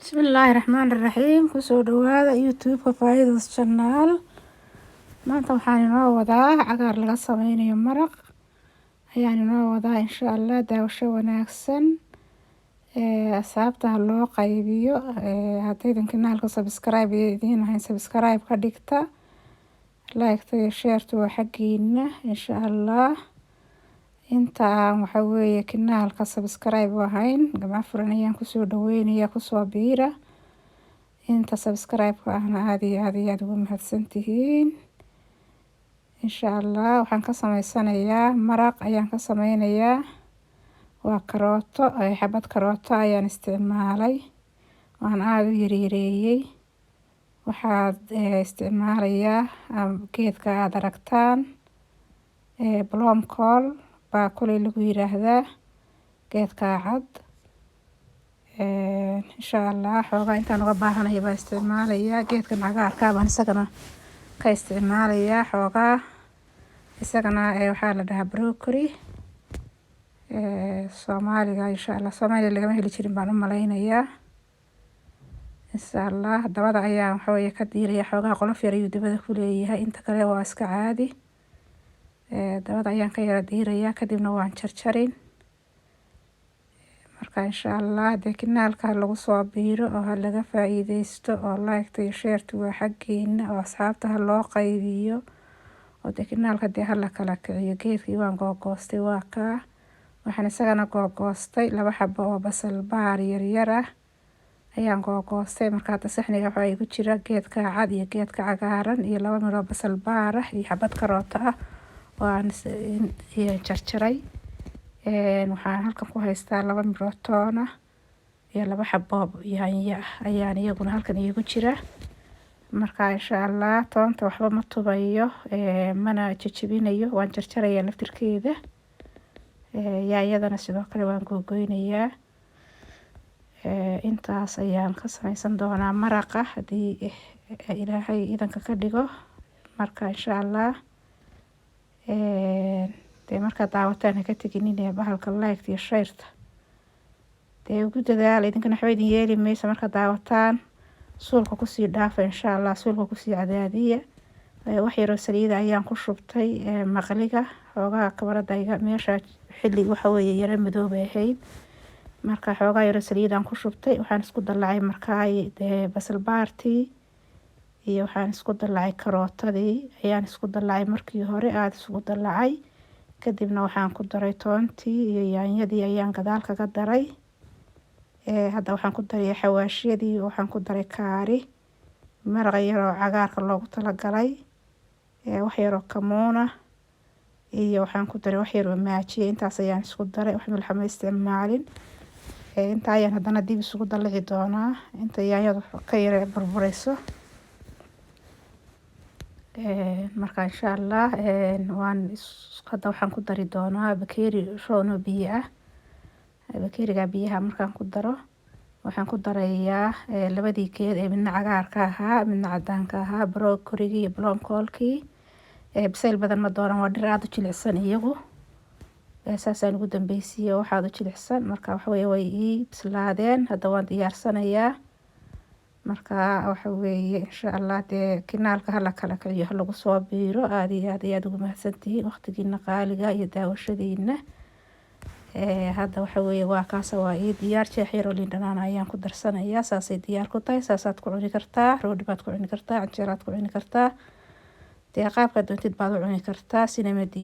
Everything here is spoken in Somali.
Bismillaahi Raxmaani Raxiim. Kusoo dhawaada YouTube-ka Faa'iidos Channel. Maanta waxaan inoo wadaa cagaar laga sameynayo maraq ayaan inoo wadaa, insha Allah. Daawasho wanaagsan. Asxaabta ha loo qaybiyo. Haddaydan kanaalka subscribe idiin ahayn, subscribe ka dhigta. Like-ta iyo share-ta waa xaggiina, insha Allah. Inta aan waxa weeye kanaalka subscribe u ahayn, gacmo furan ayaan kusoo dhaweynaya, kusoo biira. Inta subscribe-ka ahna aad iyo aad iyo aad ugu mahadsantihiin. Insha Allah waxaan ka sameysanayaa maraq ayaan ka sameynayaa. Waa karooto, xabad karooto ayaan isticmaalay, waan aada u yaryareeyey. Waxaad isticmaalayaa geedka aada aragtaan, blomkool baa kuley lagu yiraahdaa, geedka cad. Insha Allah xoogaa intaan uga baahanaya baan isticmaalayaa. Geedkan cagaarka baan isagana ka isticmaalayaa xoogaa. Isagana waxaa la dhahaa broccoli Soomaaliga. Insha Allah Soomaaliya lagama heli jirin baan u maleynayaa. Insha Allah dabada ayaan waxa weeye ka diiraya. Xoogaa qolof yar ayuu dabada ku leeyahay, inta kale waa iska caadi. Dabada ayaan ka yara diirayaa, kadibna waan jarjarin. Marka insha Allah dee kanaalka lagu soo biiro oo ha laga faa'iideysto, oo like-ta iyo share-ta waa xaggiina, oo asxaabta ha loo qaybiyo, oo dee kanaalka dee hala kala kiciyo. Geedkii waan googoostay, waa kaa. Waxaan isagana googoostay laba xabo oo basal baar yaryar ah ayaan googoostay. Marka hadda saxniga waxaa igu jira geedka cad iyo geedka cagaaran iyo laba midhoo basal baar ah iyo xabad karooto ah oo aan jarjaray. Waxaan halkan ku haystaa laba midhoo toon ah iyo laba xabo yaanyo ah ayaan iyaguna halkan iigu jira. Marka insha Allah toonta waxba ma tubayo, mana jajabinayo, waan jarjarayaa laftirkeeda. Yaanyadana sidoo kale waan googoynayaa. Intaas ayaan ka sameysan doonaa maraqa haddii Ilaahay idanka ka dhigo. Marka insha Allah dee markaad daawataan ha ka teginin bahalka like iyo share-ta, dee ugu dadaala. Idinkana waxba idin yeeli mayso. Markaad daawataan suulka kusii dhaafa, insha Allah suulka kusii cadaadiya. Wax yaroo saliida ayaan ku shubtay maqliga. Xoogaa kabaradayga meesha xilli waxa weeye yaro madoobay ahayd. Marka xoogaa yaroo saliidaan ku shubtay. Waxaan isku dallacay markaa dee basal baartii iyo waxaan isku dallacay karootadii ayaan isku dallacay. Markii hore aada isugu dallacay, kadibna waxaan ku daray toontii iyo yaanyadii ayaan gadaal kaga daray. Hadda waxaan ku daray xawaashiyadii. Waxaan ku daray kaari, maraqa yaroo cagaarka loogu talagalay, wax yaroo kamuuna iyo waxaan ku daray wax yaroo maajiya. Intaas ayaan isku daray, wax milix ma isticmaalin. Inta ayaan haddana dib isugu dallici doonaa inta yaanyadu ka yara burbureyso. Marka insha Allah waan hadda waxaan ku dari doonaa bakeeri roon oo biyo ah. Bakeeriga biyaha markaan ku daro, waxaan ku darayaa labadii geed ee midna cagaarka ahaa, midna cadaanka ahaa, broccoli-gii iyo blomkoolkii. Bisayl badan ma doonan, waa dhir aada u jilicsan iyagu. Saasaan ugu dambeysiiye, waxaad u jilicsan. Marka waxaweye way ii bislaadeen, hadda waan diyaarsanayaa. Marka waxa weeye insha Allah dee kanaalka hala kala kiciyo, ha lagu soo biiro. Aada iyo aad ayaad ugu mahadsantihiin waqtigiina qaaliga iyo daawashadiina. Hadda waxa weeye waa kaasa, waa ii diyaar. Jeex yaroo liin dhanaan ayaan ku darsanayaa. Saasay diyaar ku tahay. Saasaad ku cuni kartaa, roodhi baad ku cuni kartaa, canjeeraad ku cuni kartaa, dee qaabkaad doontid baad u cuni kartaa. Sinamadi.